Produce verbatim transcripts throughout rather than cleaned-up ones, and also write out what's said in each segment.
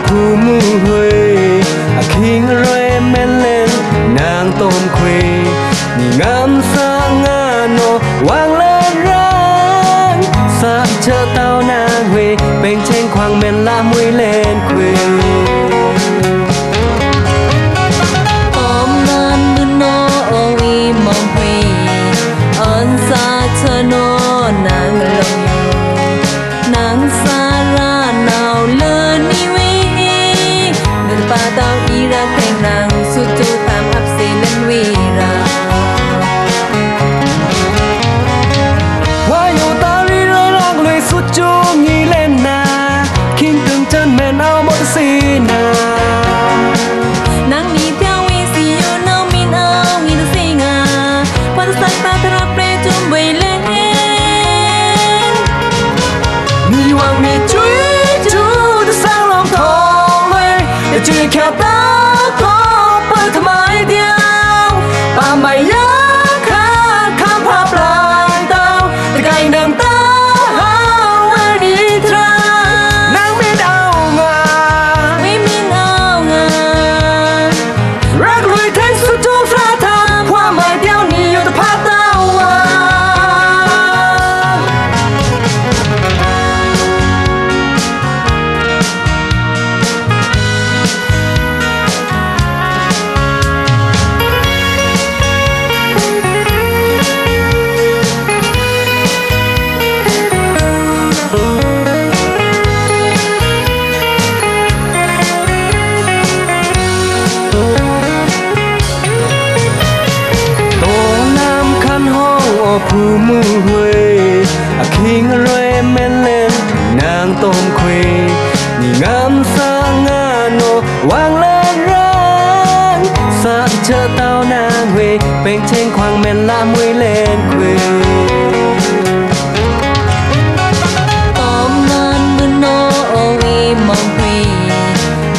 ဗွို့ꩻမူဟွေꩻ အခိင်အရွဲမဲလ်လဲန် နင်တောမ်းခွေ နီငမ်းသာငါနောဝ်ဝွင်လရာင် သꩻချာတဝ်နင်ဟွေ ပဲင်ချင်ခွင်မဲန်လမွေလဲန်ခွေ အွမ်နွိုင်မွုန်နောအိုဝီမောင်ခွေ အွန်သꩻချာနောနင်အလောင် နင်သာရာနောဝ်လနီဝေ နွေတပါတဝ်အီရာတ့င်နင် သုတ်ꩻချိုသမ်ႏအပ်သေလန်ဝေရာ ဝါယိုတာရီရဲလင်လွေ သုတ်ꩻချိုငီလဲန်နာ ခိင်းတိုင်ႏချန်မဲန်အဝ်မော့တသေနာ နင်နီပျွင်းဝေႏသီယို နဝ်မီနဝ်ငီတသေငါ ပှၤတသးပါတရာပျဲႏ ကျုံႏဝေးလဲန် နီဝွင်နီဆွီႏ ဆွီႏတသင်လွင်ထောင်လွေ တဆွီႏချာတဝ်ကောပထမိုက်တယောက် ပမိုက်ယခါ ခမ်းဖျားပျိုင်တဝ် တကင်နင်တဟဝ်ဝဲနီတြၢ နင်မီနဝ်ငါ ဝီမီနဝ်ငါ ရပ်လွေႏထဲသုတ်ꩻချိုသြထမ်ႏ ခွါမိုက်တယောက်နီယိုတဖါတဝ်ဝါ တောနမ်းခမ်းဟောင် အိုဗွို့ꩻမူဟွေꩻ အခိင်အရွဲမဲလ်လဲန် နင်တောမ်းခွေ နီငမ်းသာငါနောဝ်ဝွင်လရာင် သꩻချာတဝ်နင်ဟွေ ပဲင်ချင်ခွင်မဲန်လမွေလဲန်ခွေ အွမ်နွိုင်မွုန်နောအိုဝီမောင်ခွေ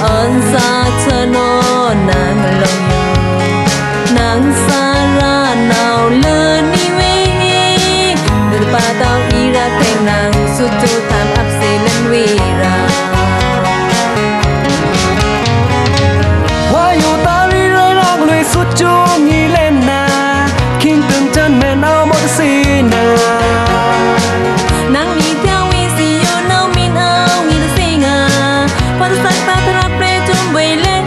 အွန်သꩻချာနောနင်အလောင် နင်သာရာနောဝ်လနီဝေ နွေတပါတဝ်အီရာတ့င်နင် သုတ်ꩻချိုသမ်ႏအပ်သေလန်ဝေရာ ဝါယိုတာရီရဲလင်လွေ သုတ်ꩻချိုငီလဲန်နာ ခိင်းတိုင်ႏချန်မဲန်အဝ်မော့တသေနာ နင်နီပျွင်းဝေႏသီယို နဝ်မီနဝ်ငီတသေငါ ပှၤတသးပါတရာပျဲႏ ကျုံႏဝေးလဲန်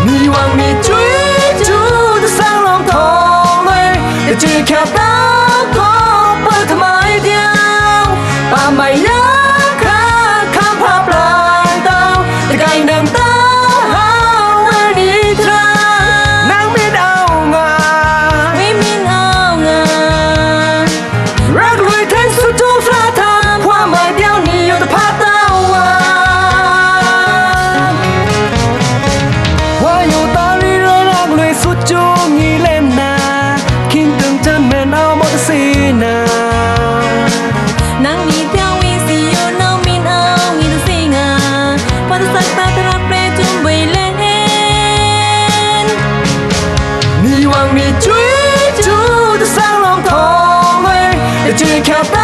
နီဝွင်နီဆွီႏ တသင်လွင်ထောင်လွေ တဆွီႏချာတဝ်ကောပထမိုက်တယောက် ပမိုက်ယခါ ခမ်းဖျားပျိုင်တဝ် တကင်နင်တဟဝ်ဝဲနီတြၢ နင်မီနဝ်ငါ ဝီမီနဝ်ငါ ရပ်လွေႏထဲသုတ်ꩻချိုသြထမ်ႏ ခွါမိုက်တယောက်နီယိုတဖါတဝ်ဝါ ဝါယိုတာရီရဲလင်လွေ သုတ်ꩻချိုငီလဲန်နာ ခိင်းတိုင်ႏချန်မဲန်အဝ်မော့တသေနာ နင်နီပျွင်းဝေႏသီယို နဝ်မီနဝ်ငီတသေငါ ပှၤတသးပါတရာပျဲႏ ကျုံႏဝေးလဲန် နီဝွင်နီဆွီႏ တသင်လွင်ထောင်လွေ တဆွီႏချာတ